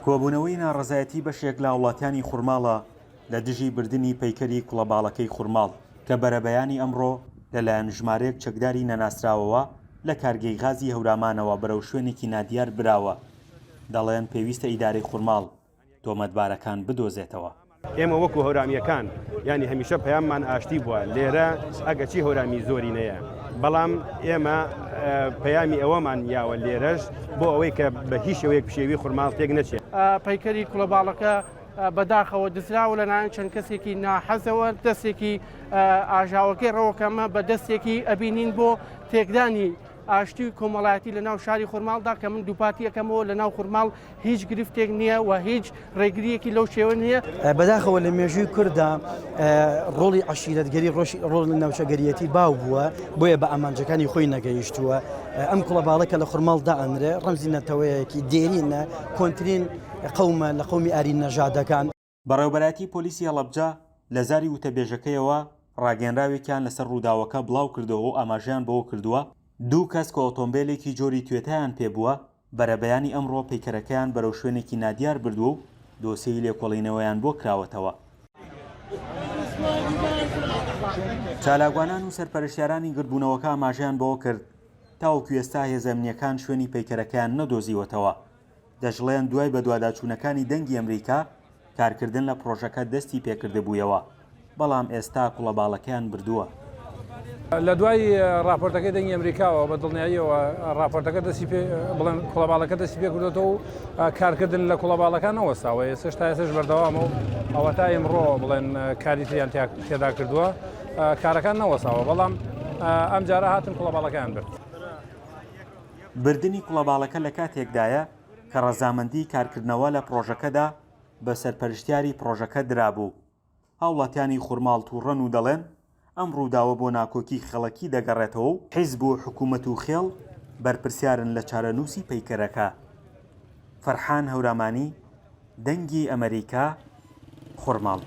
کۆبوونەوەی ناڕەزایەتی بەشێک لە هاوڵاتیانی خورماڵە لە دژی بردنی پەیکەری کوڵەباڵەکەی خورماڵ کە بەرەبەیانی ئەمڕۆ لەلایەن ژمارەیەک چەکداری نەناسراوەوە لە کارگەی غازی هەورامانەوە بەرەو شوێنێکی نادیار براوە، دەڵێن پێویستە ئیدارەی خورماڵ تۆمەتبارەکان بدۆزێتەوە. ئێمە وەکو هەورامییەکان یانی هەمیشە پەیاممان ئاشتی بووە، لێرە ئەگەرچی هەورامی زۆرینەیە، بەڵام ئێمە پەیامی ئەوەمان یاوە لێرەش بۆ ئەوەی کە بە هیچ شێوەیەک پشێوی خورماڵ تێک نەچێت. پەیکەری کوڵەباڵەکە بەداخەوە دزراوە لەلایەن چەند کەسێکی ناحەزەوە، دەستێکی ئاژاوەکەی ڕەوەکەمە بە دەستێکی ئەبینین بۆ تێکدانی ئاشتی و کۆمەڵایەتی لە ناو شاری خورماڵدا کە من دووپاتی ئەکەمەوە لە ناو خورماڵ هیچ گرفتێک نییە و هیچ ڕێگریەکی لەو شێوە نییە. بەداخەوە لە مێژووی کورددا ڕۆڵی عەشیرەتگەری ڕۆڵی ناوچەگەریەتی باو بووە، بۆیە بە ئامانجەکانی خۆی نەگەیشتووە. ئەم کوڵەباڵە کە لە خورماڵ دائەنرێ ڕەمزی نەتەوەیەکی دێرینە، کۆنترین قەومە لە قەومی ئاری نەژادەکان. بەڕێوەبەرایەتی پۆلیسی هەڵەبجە لە زاری وتەبێژەکەیەوە ڕاگەیەنراوێکیان لەسەر ڕووداوەکە بڵاوکردەوە و ئاماژەیان بەوەکردووە، دوو کەس کە ئۆتۆمبێلێکی جۆری توێتایان پێبووە، بەرەبەیانی ئەمڕۆ پەیکەرەکەیان بەرەو شوێنێکی نادیار بردووە و دۆسیەی لێکۆڵینەوەیان بۆ کراوەتەوە. چالاکوانان و سەرپەرشتیارانی گردبوونەوەکە ئاماژەیان بەوەکرد، تاوەکو ئێستا هێزە ئەمنییەکان شوێنی پەیکەرەکەیان نەدۆزیوەتەوە. دەشڵێن دوای بەدواداچوونەکانی دەنگی ئەمریکا، کارکردن لە پڕۆژەکە دەستی پێکردبوویەوە، بەڵام ئێستا کوڵەباڵەکەیان بردووە. لە دوای ڕاپۆرتەکەی دەنگی ئەمریکاوە بە دڵنیاییەوە ڕاپۆرتەکە دەستی پێ بڵێن کوڵەباڵەکە دەستی پێ کردوێتەوە و کارکردن لە کوڵەباڵەکان نەوەستاوە ئێستش تا ئێستش بەردەوامە و ئەوە تا ئیمڕۆ بڵێن کاری تریان تێدا کردووە کارەکان نەوەساوە بەڵام ئەم جارە هاتن کوڵەباڵەکەیان برد. بردنی کوڵەباڵەکە لە کاتێکدایە کە ڕەزامەندیی کارکردنەوە لە پڕۆژەکەدا بە سەرپەرشتیاری پڕۆژەکە درابوو. هاوڵاتیانی خورماڵ تووڕەن و دەڵێن، ئەم ڕووداوە بۆ ناکۆکی خێڵەکی دەگەڕێتەوە و حیزب و حکوومەت و خێڵ بەرپرسیارن لە چارەنووسی پەیکەرەکە. فەرحان هەورامانی، دەنگی ئەمەریکا، خورماڵ.